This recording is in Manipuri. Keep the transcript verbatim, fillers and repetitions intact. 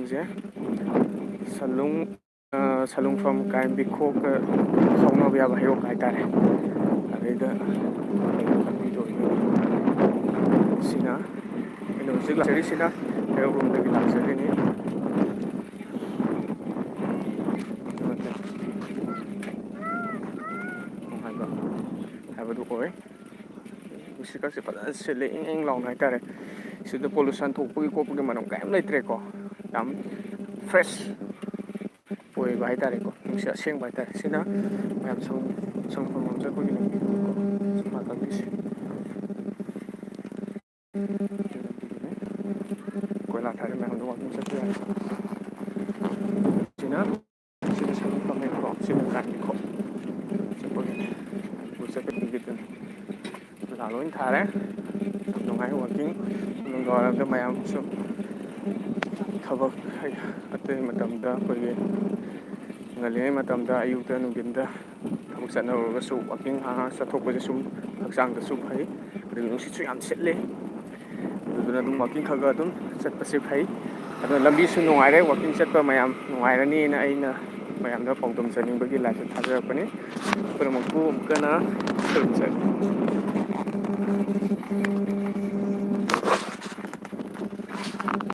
ꯁꯦ ꯁꯂꯨꯡ, ꯑ, ꯁꯂꯨꯡꯐꯝ ꯀꯥꯏꯝꯕꯤꯈꯣꯛꯀ ꯁꯥꯎꯅꯕ ꯌꯥꯕ ꯍꯩꯔꯣꯛ ꯍꯥꯏꯇꯥꯔꯦ꯫ ꯑꯗꯩꯗ ꯂꯝꯕꯤꯗꯣ ꯑꯣꯏꯗꯣꯏꯅꯤ꯫ ꯁꯤꯅ ꯑꯩꯅ ꯍꯧꯖꯤꯛ ꯂꯥꯛꯆꯔꯤꯁꯤꯅ ꯍꯩꯔꯣꯛꯂꯣꯝꯗꯒꯤ ꯂꯥꯛꯆꯔꯤꯅꯤ꯫ ꯍꯥꯏꯕ ꯍꯥꯏꯕꯗꯨ ꯑꯣꯏ꯫ ꯅꯨꯡꯁꯤꯠꯀꯁꯦ ꯐꯖꯅ ꯁꯤꯠꯂꯦ, ꯏꯪ ꯏꯪ ꯂꯥꯎꯅ ꯍꯥꯏꯇꯥꯔꯦ꯫ ꯁꯤꯗ pollution ꯊꯣꯛꯄꯒꯤ ꯈꯣꯠꯄꯒꯤ ꯃꯅꯝ ꯀꯔꯤꯝ ꯂꯩꯇ꯭ꯔꯦꯀꯣ꯫ ꯌꯥꯝ fresh ꯑꯣꯏꯕ ꯍꯥꯏꯇꯥꯔꯦꯀꯣ, ꯅꯨꯡꯁꯤꯠ ꯑꯁꯦꯡꯕ ꯍꯥꯏꯇꯥꯔꯦ꯫ ꯁꯤꯅ ꯃꯌꯥꯝ ꯁꯪ-, ꯁꯪꯐꯝ ꯑꯃ ꯆꯠꯄꯒꯤ ꯂꯝꯕꯤꯗꯨꯀꯣ, ꯁꯤ ꯅꯥꯀꯟꯒꯤꯁꯦ꯫ ꯀꯣꯏꯂꯥ ꯊꯥꯔꯤ ꯃꯌꯥꯝꯗꯣ walking ꯆꯠꯄ ꯌꯥꯔꯦ꯫ ꯁꯤꯅ ꯁꯤꯅ ꯁꯥꯏꯀꯜ ꯄꯝꯃꯦꯕꯀꯣ, ꯁꯤꯅ ꯀꯥꯏꯅꯤꯀꯣ꯫ ꯆꯠꯄꯒꯤ, ꯆꯠꯄꯒꯤ ꯂꯝꯕꯤꯗꯨꯅꯤ꯫ ꯀꯣꯏꯂꯥ ꯂꯣꯏ ꯊꯥꯔꯦ꯫ ꯌꯥꯝ ꯅꯨꯡꯉꯥꯏ walking꯫ ꯅꯨꯡꯗꯥꯡꯋꯥꯏꯔꯝꯗ ꯃꯌꯥꯝꯁꯨ ꯊꯕꯛ ꯑꯇꯩ ꯃꯇꯝꯗ ꯑꯩꯈꯣꯏꯒꯤ ꯉꯜꯂꯤꯉꯩ ꯃꯇꯝꯗ ꯑꯌꯨꯛꯇ ꯅꯨꯡꯊꯤꯟꯗ ꯊꯕꯛ ꯆꯠꯅꯔꯨꯔꯒꯁꯨ walking ꯉꯥꯏꯍꯥꯛ ꯉꯥꯏꯍꯥꯛ ꯆꯠꯊꯣꯛꯄꯁꯦ ꯁꯨꯝ ꯍꯛꯆꯥꯡꯗꯁꯨ ꯐꯩ꯫ ꯑꯗꯨꯒ ꯅꯨꯡꯁꯤꯠꯁꯨ ꯌꯥꯝ ꯁꯤꯠꯂꯤ꯫ ꯑꯗꯨꯗꯨꯅ ꯑꯗꯨꯝ walking ꯈꯔ ꯈꯔ ꯑꯗꯨꯝ ꯆꯠꯄꯁꯦ ꯐꯩ꯫ ꯑꯗꯨꯅ ꯂꯝꯕꯤꯁꯨ ꯅꯨꯡꯉꯥꯏꯔꯦ, walking ꯆꯠꯄ ꯃꯌꯥꯝ ꯅꯨꯡꯉꯥꯏꯔꯅꯤꯅ ꯑꯩꯅ ꯃꯌꯥꯝꯗ ꯄꯥꯎꯗꯝꯖꯅꯤꯡꯕꯒꯤ live ꯁꯦ ꯊꯥꯖꯔꯛꯄꯅꯤ꯫ ꯄꯨꯝꯅꯃꯛꯄꯨ ꯑꯃꯨꯛꯀ ꯍꯟꯅ ꯈꯨꯔꯨꯝꯖꯔꯤ꯫